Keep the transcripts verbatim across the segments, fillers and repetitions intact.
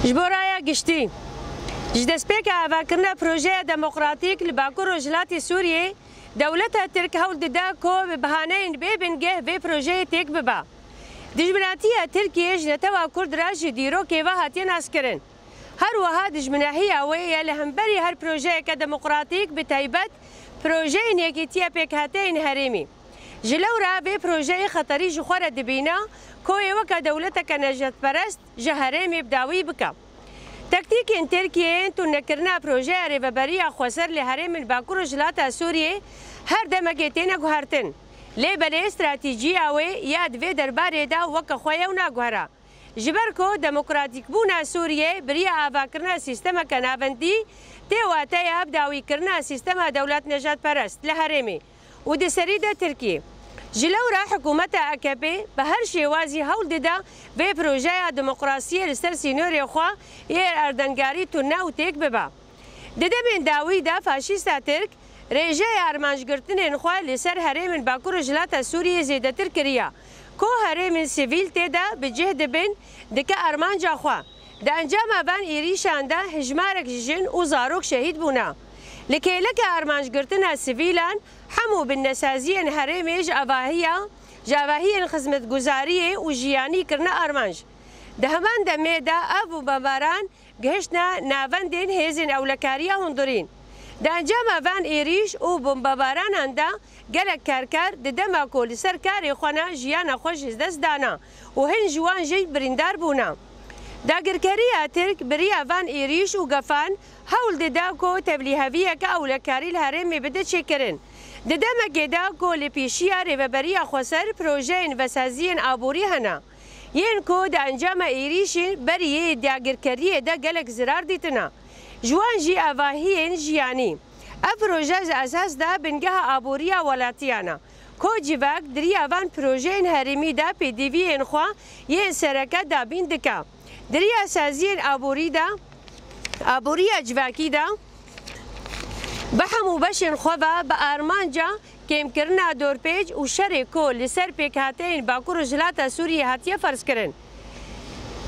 Ji bo raya giştî, ji destpêka avakirina projeya demokratîk li Bakur Rojhilatê Sûriyê, dewleta Tirk hewl dide ku bi bihaneyên bê bingeh vê projeyê têk bibe. Dijminatiya Tirkiyê ji netewa Kurd re ji dîrokê ve hatiye naskirin. Her wiha dijminahiya wê ye li hemberî her projeyeke demokratîk, bi taybet projeyên Yekîtiya Pêkhateyên Herêmî. Ji lewra vê projeyê xeterî ji xwe re dibîne ku yê weke dewleteke nejadperest ji herêmê bi dawî bike. Tektîkên Tirkiyê yên tundnekirina projeya Rêveberiya Xweser li herêmên Bakur û Rojhilata Sûriyê her demekê têne guhertin. Lê belê stratejîya wê ya di vê derbarê de weke xwe yew naguhere. Ji ber ku demokratîkbûna Sûriyê bi riya avakirina sîstemeke navendî tê wateya bidawîkirina sîstema dewlet nejadperest li herêmê û di serî de Tirkiyê. Ji lewra hikûmeta A K P bi her şêwazî hewl dide vê projeya demokrasiyê li ser sînorê xwe yê erdengarî tune û têk bibe. Di demên dawî de faşîsta Tirk rêjeya armancgirtinên xwe li ser herêmên Bakur û Rojhilata Sûriyê zêdetir kiriye, ku herêmên sivîl tê de bi cih dibin, dike armanca xwe. Di encama van êrîşan de hejmarek ji jin û zarok şehîd bûne. Li kêleka armancgirtina sivîlan hemû binnesaziyên herêmê ji avahiya, ji avahiyên xizmetguzariyê û jiyanî kirine armanc. Di heman demê de ev bombebaran gihiştine navendên hêzên ewlekariya hundirîn. Di encama van êrîş û bombebaranan de gelek karker di dema ku li ser karê xwe ne jiyana xwe ji dest dane û hin ji wan jî birîndar bûne. Dagirkeriya Tirk bi riya van êrîş û gefan hewl dide ku tevlîheviyeke ewlekarî li herêmê bide çêkirin. Di demekê de ku li pêşiya Rêveberiya Xweser projeyên vesaziyên aborî hene. Yên ku di encama êrîşên berî yê dagirkeriyê de gelek zirar dîtine. Ji wan jî avahiyên jiyanî. Ev proje ji esas de bingeha aboriya welatiyan e. Ku civak di riya van projeyên herêmî de pêdiviyên xwe yên sereke dabîn dike. Di riya saziyên aborî de, aboriya civakî de, bi hemû beşên xwe ve bi armanca kêmkirina dorpêç û şerê ku li ser pêkhateyên Bakur û Rojhilata Sûriyê hatiye ferzkirin.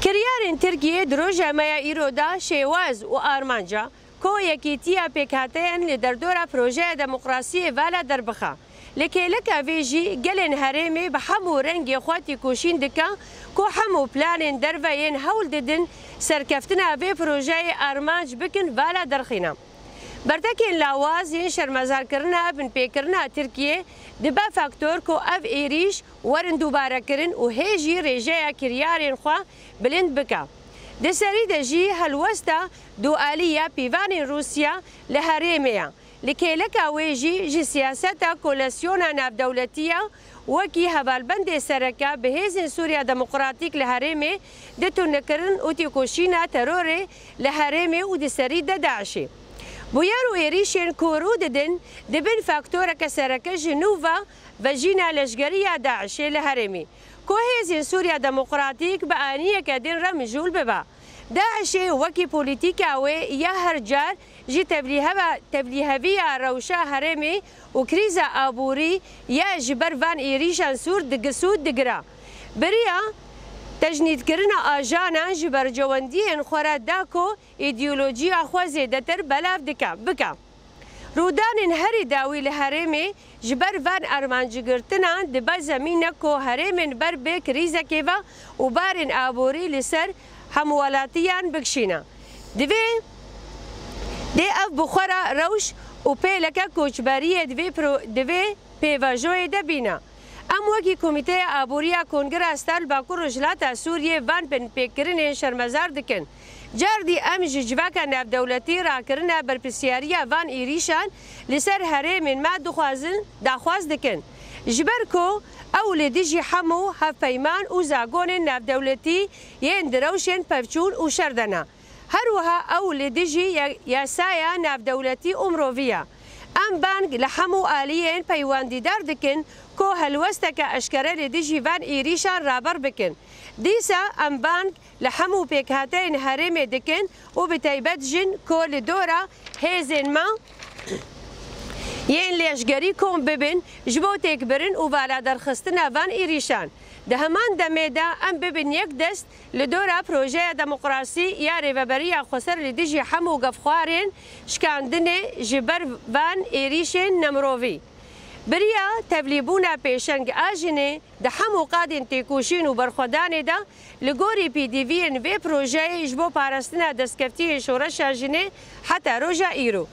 Kiryarên Tirkiyê di roja me ya îro de şêwaz û armanca ku yekîtiya pêkhateyan li derdora projeya demokrasiyê vala derbixe. Li kêleka vê jî gelên herêmê bi hemû rengê xwe têkoşîn dike ku hemû planên derve yên hewl didin serkeftina vê projeyê armanc bikin vala derxîne. Bertekên lawaz yên şermezarkirina binpêkirina Tirkiyê dibe faktor ku ev êrîş werin dubare kirin û hê jî rêjeya kiryarên xwe bilind bike. Di serî de jî helwesta dualî ya pîvanên Rûsya li herêmê ye. Li kêleka wê jî ji siyaseta kolesyona navdewletî ya wekî hevalbendê sereke bi hêzên Sûriya Demokratîk li herêmê di tundnekirin û têkoşîna terorê li herêmê û di serî de DAIŞê. Bûyer û êrîşên ku rû didin, dibin faktoreke sereke ji nû ve vejîna leşgerî ya DAIŞê li herêmê, ku hêzên Sûriya Demokratîk bi aniyeke din re mijûl bibe. DAIŞê wekî polîtîka wê ya her car jî tevlîheva-, tevlîheviya rewşa herêmê û krîza aborî ya ji ber van êrîşan sûr digi-, sûd digire. Bi riya tecnîdkirina ajanan ji berjewendiyên xwe re da ku îdeolojiya xwe zêdetir belav dike, bike. Rûdanên herî dawî li herêmê ji ber van armancgirtinan dibe zemînek ku herêmên ber bi krîzekê ve û barên aborî li ser hemwelatiyan bikişîne. Divê dê ev bi xwe re rewş û pêleke koçberiyê di vê pro-, di vê pêvajoyê de bîne. Em wekî Komîteya Aboriya Kongira Star li Bakur Rojhilata Sûriyê van binpêkirinên şermezar dikin. Cardî em ji civaka navdewletî rakirina berpirsyariya van êrîşan li ser herêmên me dixwazin, daxwaz dikin. Ji ber ku ew li dijî hemû hevpeyman û zagonên navdewletî yên di rewşên pevçûn û şer de ne. Her wiha ew li dijî ye-, yasaya navdewletî û mirovî ye. Em bang li hemû aliyên peywendîdar dikin ku helwesteke eşkere li dijî van êrîşan raber bikin. Dîsa em bang li hemû pêkhateyên herêmê dikin û bi taybet jin ku li dora hêzên me yên lêşgerî kom bibin ji bo têkbirin û valaderxistina van êrîşan. Di heman demê de em bibin yek dest li dora projeya demokrasî ya Rêveberiya Xweser li dijî hemû gefxwarên şikandinê ji ber van êrîşên nemirovî. Bi riya tevlîbûna pêşeng a jinê di hemû qadên têkoşîn û berxwedanê de li gorî pêdiviyên vê projeyê ji bo parastina destkeftiyên şoreşa jinê heta roja îro.